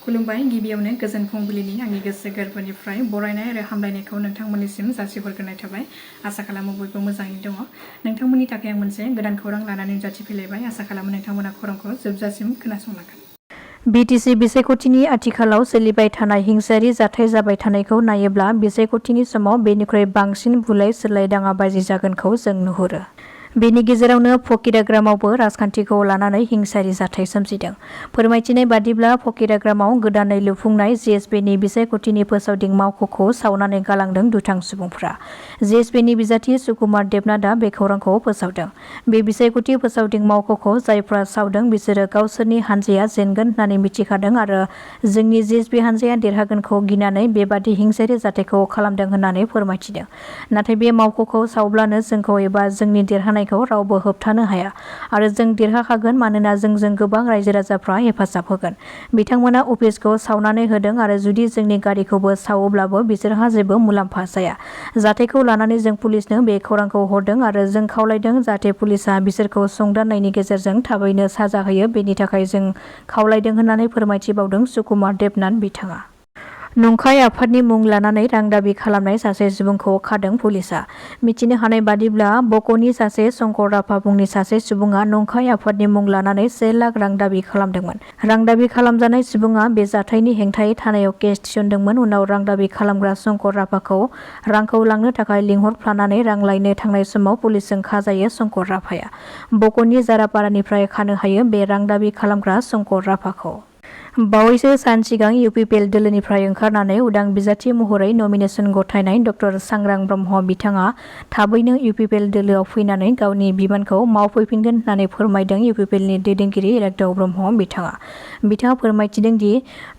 खुलुमबाय गिबियावनो गोजोन फुंबिलिनि आंनि गोसो गोरबोनिफ्राय बरायनाय आरो हामलायनायखौ नोंथांमोननिसिम जासिहरग्रोनाय थाबाय। आसा खालामो बयबो मोजाङै दङ। नोंथांमोननि थाखाय आं मोनसे गोदान खौरां लानानै नुजाथिफैलायबाय। आसा खालामो नोंथांमोना खौरांखौ जोबजासिम खोनासंलांगोन। BTC बिसायख'थिनि आथिखालाव सोलिबाय थानाय हिंसायारि जाथाय जाबाय थानायखौ नायोब्ला बिसायख'थिनि समाव बेनिख्रुइ बांसिन बुलाय सोलाय दाङाबाजि जागोनखौ जों नुहुरो। बेनि गेजेरावनो फकिराग्रामावबो राजखान्थिखौ लानानै हिंसायारि जाथाय सोमजिदों। फोरमायथिनाय बादिब्ला फकिराग्रामाव गोदानै लुफुंनाय JSPनि बिसायख'थिनि फोसावदिं मावख'खौ सावनानै गालांदों दुथां सुबुंफ्रा। JSPनि बिजाथि सुकुमार देबनाथआ बे खौरांखौ फोसावदों। बे बिसायख'थि फोसावदिं मावख'खौ जायफ्रा सावदों बिसोरो गावसोरनि हानजाया जेनगोन होननानै मिथिखादों आरो जोंनि JSP हानजाया देरहागोनखौ गिनानै बेबादि हिंसायारि जाथायखौ खालामदों होननानै फोरमायथिदों। नाथाय बे मावख'खौ सावब्लानो जोंखौ एबा जोंनि देरहानायखौ रावबो होबथानो हाया आरो जों देरहाखागोन मानोना जोंजों गोबां रायजो राजाफ्रा हेफाजाब होगोन। बिथांमोना अफिसखौ सावनानै होदों आरो जुदि जोंनि गारिखौबो सावोब्लाबो बिसोरहा जेबो मुलाम्फा जाया। जाथायखौ लानानै जों पुलिसनो बे खौरांखौ हरदों आरो जों खावलायदों जाहाथे पुलिसआ बिसोरखौ संदाननायनि गेजेरजों थाबैनो साजा होयो बेनि थाखाय जों खावलायदों होननानै फोरमायथिबावदों सुकुमार देबनाथ बिथाङा। नंखाय आफादनि मुं लानानै रां दाबि खालामनाय सासे सुबुंखौ खादों पुलिसआ। मिथिनो हानाय बादिब्ला बक'नि सासे शंकर राभा मुंनि सासे सुबुङा नंखाय आफादनि मुं लानानै 1 लाख रां दाबि खालामदोंमोन। रां दाबि खालामजानाय सुबुङा बे जाथायनि हेंथायै थानायाव केस थिसनदोंमोन। उनाव रां दाबि खालामग्रा शंकर राभाखौ रांखौ लांनो थाखाय लिंहरफ्लानानै रां लायनो थांनाय समाव पुलिसजों खाजायो शंकर राभाया। बक'नि जारापारानिफ्राय खानो हायो बे रां दाबि खालामग्रा शंकर राभाखौ। बावैसो सान सिगां UPPL दोलोनिफ्राय ओंखारनानै उदां बिजाथि महरै नमिनेसन गथायनाय ड सांग्रां ब्रह्म बिथाङा थाबैनो UPPL दोलोआव फैनानै गावनि बिबानखौ मावफैफिनगोन होननानै फोरमायदों UPPLनि दैदेनगिरि इराग्दाव ब्रह्म बिथाङा। बिथाङा फोरमायथिदों दि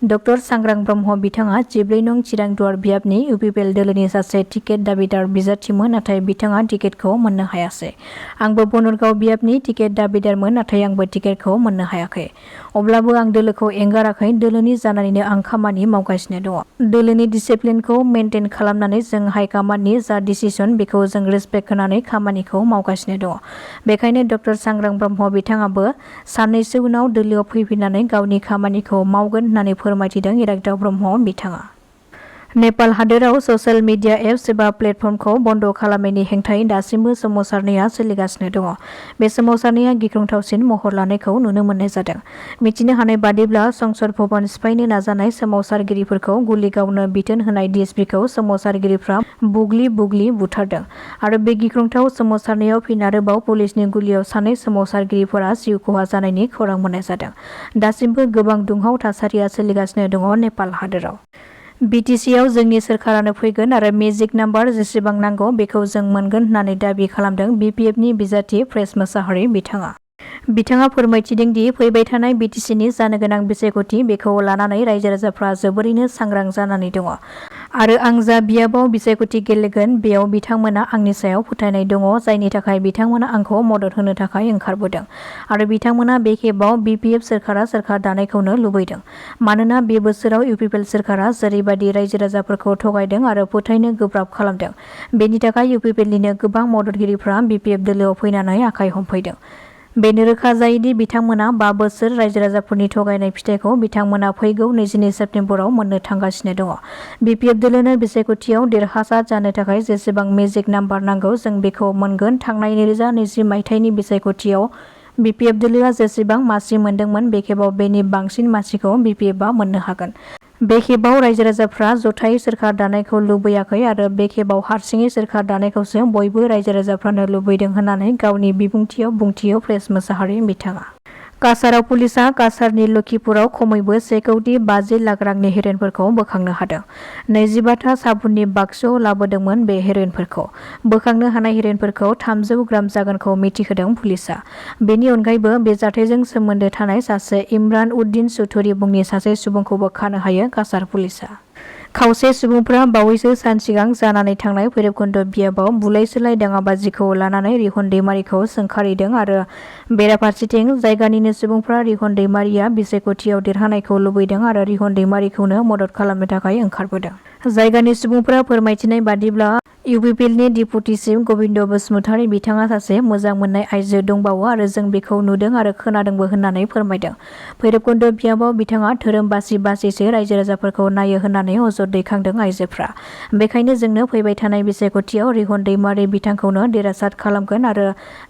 ड सांग्रां ब्रह्म बिथाङा 14 नं चिरांदुवार बियाबनि UPPL दोलोनि सासे टिकेट दाबिदार बिजाथिमोन नाथाय बिथाङा टिकेटखौ मोननो हायासै। आंबो बनरगाव बियाबनि टिकेट दाबिदारमोन नाथाय आंबो टिकेटखौ मोननो हायाखै। अब्लाबो आं दोलोखौ एंगाराखै दोलोनि जानानैनो आं खामानि मावगासिनो दङ। दोलोनि डिसिप्लिनखौ मेनटेन खालामनानै जों हाइकामान्डनि जा डिसिसन बेखौ जों रेसपेक्ट होनानै खामानिखौ मावगासिनो दङ। बेखायनो ड सांग्रां ब्रह्म बिथाङाबो साननैसो उनाव दोलोआव फैफिननानै गावनि खामानिखौ मावगोन होननानै फोरमायथिदों इराग्दाव ब्रह्म बिथाङा। नेपाल हादोराव ससियेल मिडिया एप्स एबा प्लेटफर्मखौ बन्द खालामनायनि हेंथायै दासिमबो सोमावसारनाया सोलिगासिनो दङ। बे सोमावसारनाया गिख्रंथावसिन महर लानायखौ नुनो मोननाय जादों। मिथिनो हानाय बादिब्ला संसद भवन सिफायनो नाजानाय सोमावसारगिरिफोरखौ गुलि गावनो बिथोन होनाय DSPखौ सोमावसारगिरिफ्रा बुग्लि बुथारदों आरो बे गिख्रंथाव सोमावसारनायाव फिन आरोबाव पुलिसनि गुलियाव सानै सोमावसारगिरिफोरा जिउ खहा जानायनि खौरां मोननाय जादों। दासिमबो गोबां दुंहाव थासारिया सोलिगासिनो दङ नेपाल हादोराव। BTC आव जोंनि सोरखारानो फैगोन आरो मेजिक नाम्बार जेसेबां नांगौ बेखौ जों मोनगोन होननानै दाबि खालामदों BPFनि बिजाथि प्रेस मोसाहारि बिथाङा। बिथाङा फोरमायथिदों दि फैबाय थानाय BTCनि जानो गोनां बिसायख'थि बेखौ लानानै रायजो राजाफ्रा जोबोरैनो सांग्रां जानानै दङ आरो आं जा बियाबाव बिसायख'थि गेलेगोन बेयाव बिथांमोना आंनि सायाव फोथायनाय दङ जायनि थाखाय बिथांमोना आंखौ मदद होनो थाखाय ओंखारबोदों आरो बिथांमोना बे खेबाव BPF सोरखारा सोरखार दानायखौनो लुबैदों। मानोना बे बोसोराव UPPL सोरखारा जेरैबादि रायजो राजाफोरखौ थगायदों आरो फोथायनो गोब्राब खालामदों बेनि थाखाय UPPLनिनो गोबां मददगिरिफ्रा BPF दोलोआव फैनानै आखाइ हमफैदों। बेनो रोखा जायोदि बिथांमोना 5 बोसोर रायजो राजाफोरनि थगायनाय फिथाइखौ बिथांमोना फैगौ 22 सेप्तेम्बराव मोननो थांगासिनो दङ। BPF दोलोनो बिसायख'थियाव देरहासार जानो थाखाय जेसेबां मेजिक नाम्बार नांगौ जों बेखौ मोनगोन। थांनाय 2020 मायथाइनि बिसायख'थियाव BPF दोलोआ जेसेबां मासि मोनदोंमोन बे खेबाव बेनि बांसिन मासिखौ BPFआ मोननो हागोन। बे खेबाव रायजो राजाफ्रा जथायै सोरखार दानायखौ लुबैयाखै आरो बे खेबाव हारसिङै सोरखार दानायखौसो बयबो रायजो राजाफ्रानो लुबैदों होननानै गावनि बिबुंथियाव बुंथियो प्रेस मोसाहारि बिथाङा। काछाराव पुलिसआ काछारनि लखिपुराव खमैबो 1,50 लाख रांनि हेर'इनफोरखौ बोखांनो हादों। 25 था साबुननि बाक्सुआव लाबोदोंमोन बे हेर'इनफोरखौ। बोखांनो हानाय हेर'इनफोरखौ 300 ग्राम जागोनखौ मिथिहोदों पुलिसआ। बेनि अनगायैबो बे जाथायजों सोमोन्दो थानाय सासे इमरान उद्दिन चौधुरी मुंनि सासे सुबुंखौबो खानो हायो काछार पुलिसआ। खावसे सुबुंफ्रा बावैसो सान सिगां जानानै थांनाय भैरबकुन्द बियाबाव बुलाय सोलाय दाङाबाजिखौ लानानै रिहन दैमारिखौ सोंखारिदों आरो बेराफारसेथिं जायगानिनो सुबुंफ्रा रिहन दैमारिया बिसायख'थियाव देरहानायखौ लुबैदों आरो रिहन दैमारिखौनो मदद खालामनो थाखाय ओंखारबोदों। जायगानि सुबुंफ्रा फोरमायथिनाय बादिब्ला UPPLनि डिपुटि चिफ गबिन्द बसुमतारी बिथाङा सासे मोजां मोननाय आइजो दंबावो आरो जों बेखौ नुदों आरो खोनादोंबो होननानै फोरमायदों। भैरबकुन्द बियाबाव बिथाङा धोरोम बासिसो रायजो राजाफोरखौ नायो होननानै अजद दैखांदों आइजोफ्रा। बेखायनो जोंनो फैबाय थानाय बिसायख'थियाव रिहन दैमारि बिथांखौनो देरहासार खालामगोन आरो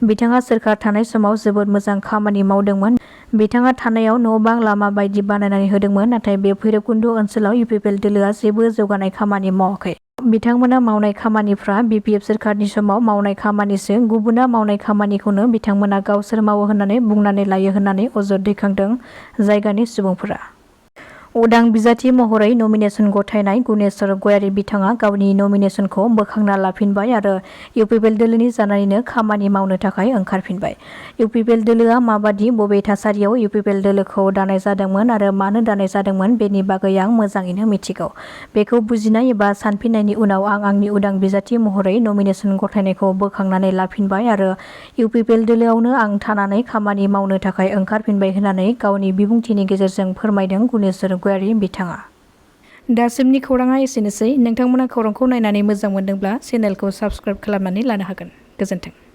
बिथाङा सोरखार थानाय समाव जोबोद मोजां खामानि मावदोंमोन। बिथाङा थानायाव न'-बां लामा बायदि बानायनानै होदोंमोन, नाथाय बे भैरबकुन्द ओनसोलाव UPPL दोलोआ जेबो जौगानाय खामानि मावाखै। बिथांमोना मावनाय खामानिफ्रा BPF सोरखारनि समाव मावनाय खामानिसो, गुबुना मावनाय खामानिखौनो बिथांमोना गावसोर मावो होननानै बुंनानै लायो होननानै अजद दैखांदों जायगानि सुबुंफोरा। उदां बिजाथि महरै नमिनेसन गथायनाय गुनेश्वर गयारी बिथाङा गावनि नमिनेसनखौ बोखांना लाफिनबाय आरो UPPL दोलोनि जानानैनो खामानि मावनो थाखाय ओंखारफिनबाय। UPPL दोलोआ माबादि बबे थासारियाव UPPL दोलोखौ दानाय जादोंमोन आरो मानो दानाय जादोंमोन बेनि बागै आं मोजाङैनो मिथिगौ। बेखौ बुजिनाय एबा सानफिननायनि उनाव आं आंनि उदां बिजाथि महरै नमिनेसन गथायनायखौ बोखांनानै लाफिनबाय आरो UPPL दोलोआवनो आं थानानै खामानि मावनो थाखाय ओंखारफिनबाय होननानै गावनि बिबुंथिनि गेजेरजों फोरमायदों गुनेश्वर गयारी बिथाङा। दासिमनि खौराङा एसेनोसै। नोंथांमोना खौरांखौ नायनानै मोजां मोनदोंब्ला चेनेलखौ साबस्क्राइब खालामनानै लानो हागोन। गोजोन्थों।